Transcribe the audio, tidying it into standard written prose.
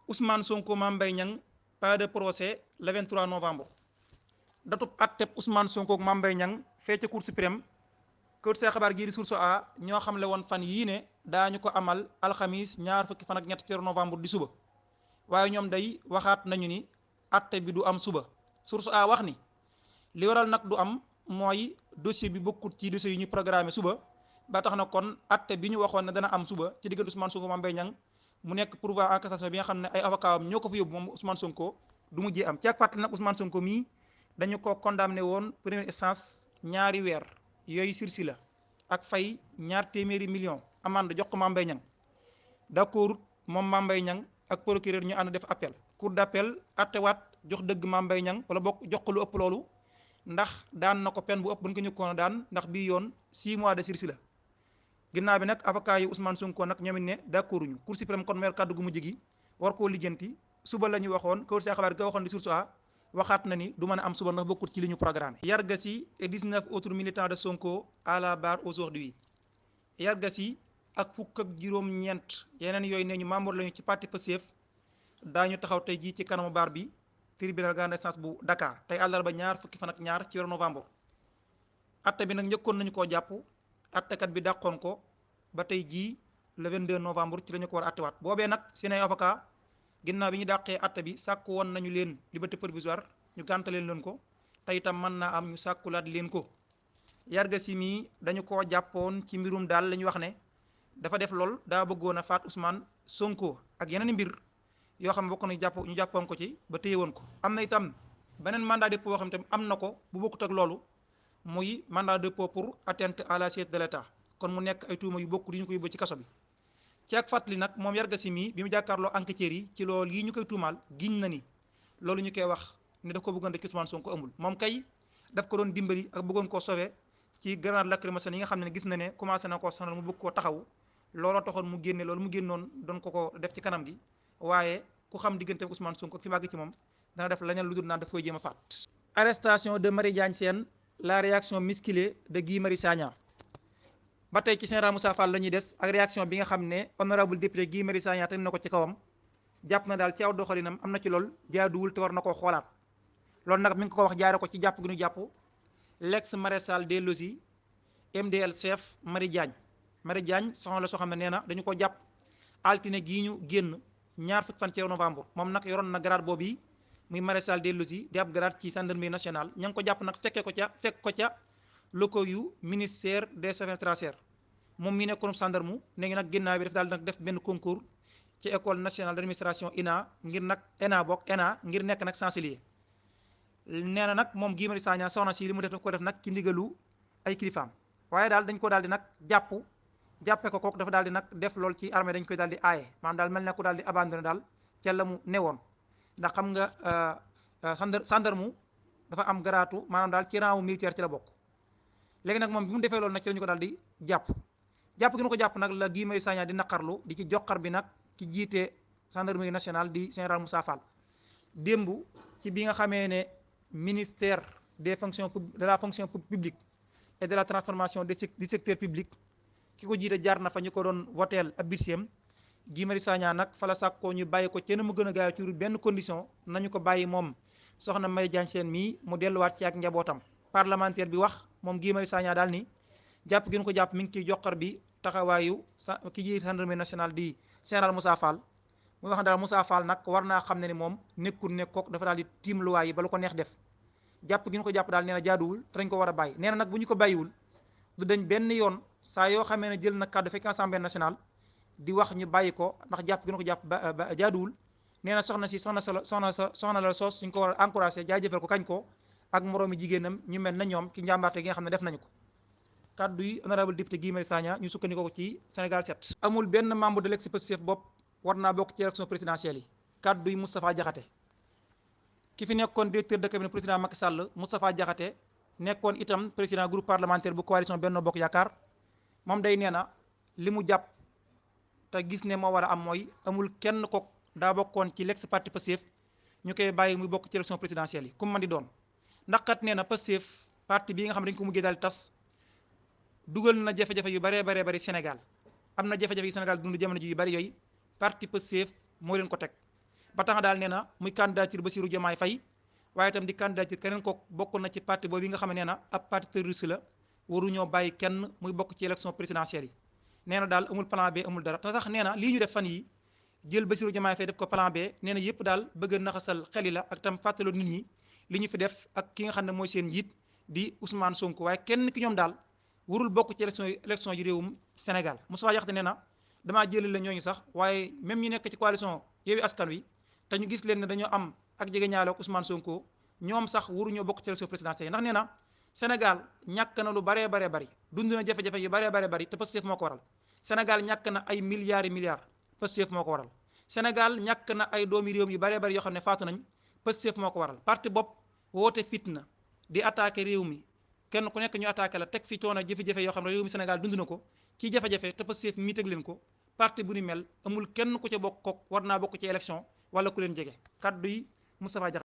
Ousmane Sonko Mame Mbaye Niang pas de procès le 23 novembre. datub atteb Ousmane Sonko ak Mame Mbaye Niang fee ca Cour suprême kër see xabaar gii di Source A ñoo xamle woon fan yii ne daañu ko amal alxamis ñaar fukki fan ak ñett ci weeru novembre di suba waaye ñoom day waxaat nañu ni atte bi du am suba. Source A wax ni li waral nag du am mooy dossier bi bokkut ci dossier yi ñu programmé suba ba tax na kon atte bi ñu waxoon ne dana am suba ci diggante Ousmane Sonko Mame Mbaye Niang mu nekk pourvoi en cassation bi nga xam ne ay avocat am ñoo ko fa yóbbu moom Ousmane Sonko du mujjee am ci ak fàttali nag Ousmane Sonko mii dañu ko condamné woon première instance ñaari weer yooyu sursis la ak fay ñaar téeméeri million amende jox ko Mame Mbaye Niang d'accord moom Mame Mbaye Niang ak procureur ñu ànd def appel cour d'appel attewaat jox dëgg Mame Mbaye Niang wala bokk jox ko lu ëpp loolu ndax daan na ko peine bu ëpp bu ñu ko ñëkkoon daan ndax bii yoon 6 mois de sursis la ginnaaw bi nag avocat yi Ousmane Sonko nag ñoom it ne d'accord ñu cour suprême kon meer kàddu gu mujj gi war koo lijjanti suba la ñu waxoon kër see xabaar ga waxoon di Source A waxaat na ni du mën a am suba ndax bokkut ci li ñu programmé. Yargassi et 19 autres militants de Sonko à la barre aujourd'hui. Yargassi ak fukk ak juróom-ñeent yeneen yooyu ne ñu membre lañu ci parti Pastef daañu taxaw tey jii ci kanamu baar bi tribunal grande instance bu Dakar tey àllarba ñaar fukki fan ak ñaar ci weeru novembre. atte bi nag njëkkoon nañu koo jàpp attekat bi dàqoon ko ba tey jii le 22 novembre ci la ñu ko war a attewaat boobee nag seen ay avocat ginnaaw bi ñu dàqee atte bi sàkku woon nañu leen liberté provisoire ñu gàntaleen leen ko te itam mën naa am ñu sàkkulaat leen ko. Yargassi mii dañu koo jàppoon ci mbirum daal la ñu wax ne dafa def lool daa bëggoon a faat Ousmane Sonko ak yeneen mbir yoo xam ne bokk na ñu jàppoon ko ci ba téye woon ko. am na itam beneen mandat de dépôt boo xam ne am na ko bu bokkut ak loolu muy mandat de dépôt pour atteinte à la sûreté de l'État kon mu nekk ay tuuma yu bokk di ñu ko yóbbu ci kaso bi. ci ak fàttali nag moom Yargassi mii bi mu jàkkaarloo enquêteurs yi ci loolu yi ñu koy tuumaal giñ na ni loolu ñu koy wax ne daf ko bëggoon rek Ousmane Sonko amul moom kay daf ko doon dimbali ak bëggoon koo sauver ci grenade lacrymogène yi nga xam ne gis na ne commencé na koo sonal mu bëgg koo taxaw looloo taxoon mu génne loolu mu génnoon doon ko def ci kanam gi waaye ku xam diggante Ousmane Sonko fi màgg ci moom dana def lañu lu dul naan daf koy jéem a faat. Arrestation de Marie Diagne Sène, la réaction musclée de Guy Marius Sagna. ba tey ci général Moussa Fall la ñuy des ak réaction bi nga xam ne honorable député Guy Marius Sagna teg na ko ci kawam jàpp na daal ci aw doxalinam am na ci lool jaaduwul te war na koo xoolaat loolu nag mi ngi ko wax jaare ko ci jàpp gi ñu jàpp l'ex maréchal des logis MDL chef Marie Diagne soxna la soo xam ne nee na dañu ko jàpp altine gii ñu génn ñaar fukki fan ci novembre moom nag yoroon na grade boobu yi muy maréchal des logis di ab grade ci gendarmerie nationale ña ngi ko jàpp nag fekk ko ca locaux yu ministère des affaires étrangères moom mii nekkoon gendarme léegi nag ginnaaw bi daf daal nag def benn concours ci école nationale d'administration ENA ngir nekk nag chancelier nee na nag moom Guy Marius Sagna soxna si li mu def ko def nag ci ndigalu ay kilifaam waaye daal dañ ko daal di nag jàppe ko kooku dafa daal di nag def lool ci armée dañ koy daal di aaye maanaam daal mel ne ko daal di abandonné daal ca la mu newoon ndax xam nga gendarme dafa am garaatu maanaam daal ci rang militaire ci la bokk. léegi nag moom bi mu defee loolu nag ci la ñu ko daal di jàpp gi ñu ko jàpp nag la Guy Marius Sagna di naqarlu di ci joxar bi nag ci jiite gendarmerie nationale di général Moussa Fall démb ci bi nga xamee ne ministère de la fonction publique et de la transformation du secteur public ki ko jiite jaar na fa ñu ko doon woteel ab budget Guy Marius Sagna nag fa la sàkkoo ñu bàyyi ko ca na mu gën a gaaw ci benn condition nañu ko bàyyi moom soxna Marie Diagne Sène mii mu delluwaat ci ak njabootam. parlementaire bi wax moom Guy Marius Sagna daal ni jàpp gi ñu ko jàpp mi ngi ciy joxar bi taxawaayu ki jiite gendarmerie nationale di général Moussa Fall mu wax ne daal Moussa Fall nag war naa xam ne ni moom nekkul ne kook dafa daal di tiim luwaay yi ba lu ko neex def jàpp gi ñu ko jàpp daal nee na jaaduwul te dañ ko war a bàyyi nee na nag bu ñu ko bàyyiwul du dañ benn yoon saa yoo xamee ne jël na kàddu fekk assemblée nationale di wax ñu bàyyi ko ndax jàpp gi ñu ko jàpp ba jaaduwul nee na soxna la soos suñ ko war a encouragé jaajëfal ko kañ ko ak moroomi jigéenam ñu mel na ñoom ci njàmbaarte gi nga xam ne def nañu ko kaddu yi honorable député Guy Marius Sagna ñu sukkandikoo ko ci Sénégal 7. amul benn membre de l'ex-Pastef bopp war naa bokk ci élection présidentielle yi kaddu yi Moustapha Diakhaté ki fi nekkoon directeur de cabinet président Macky Sall Moustapha Diakhaté nekkoon itam président groupe parlementaire bu coalition Benno Bokk Yaakaar moom day nee na li mu jàpp te gis ne moo war a am mooy amul kenn ko daa bokkoon ci l'ex parti Pastef ñu koy bàyyi muy bokk ci élection présidentielle yi comme man di doon ndax kat nee na Pastef parti bii nga xam ne dañu ko mujjee daal di tas dugal na jafe-jafe yu bari Sénégal am na jafe-jafe yu Sénégal dund jamono ji yu bari yooyu parti Pastef moo leen ko teg ba tax daal nee na muy candidature Bassirou Diomaye Faye waaye itam di candidature keneen ko bokk na ci parti boobu nga xam ne nee na ab parti terroriste la waruñoo bàyyi kenn muy bokk ci élection présidentielle yi nee na daal amul plan B amul dara te sax nee na lii ñu def fan yi jël Bassirou Diomaye Faye def ko plan B nee na yëpp daal bëgg a naxasal xel yi la ak tam fàttaloo nit ñi li ñu fi def ak ki nga xam ne mooy seen njiit di Ousmane Sonko waaye kenn ki ñoom daal warul bokk ci élection yi réewum Sénégal Moustapha Diakhaté nee na damaa jëli la ñooñu sax waaye même ñu nekk ci coalition Yewwi Askan Wi te ñu gis leen ne dañoo am ak jege ñaale ak Ousmane Sonko ñoom sax waruñoo bokk ci élection présidentielle ndax nee na Sénégal ñàkk na lu baree baree bari dund na jafe-jafe yu baree baree bari te Pastef moo ko waral Sénégal ñàkk na ay milliards yi milliards Pastef moo ko waral Sénégal ñàkk na ay doomi réew yu baree bari yoo xam ne faatu nañ Pastef moo ko waral parti bopp woote fitna di attaqué réew mi kenn ku nekk ñu attaqué la teg fi coono jafe-jafe yoo xam ne réew mi Sénégal dund na ko ci jafe-jafe te Pastef mi teg leen ko parti bu ni mel amul kenn ku ca bokk kook war naa bokk ci élection wala ku leen jege kaddu yi Moustapha Diakhaté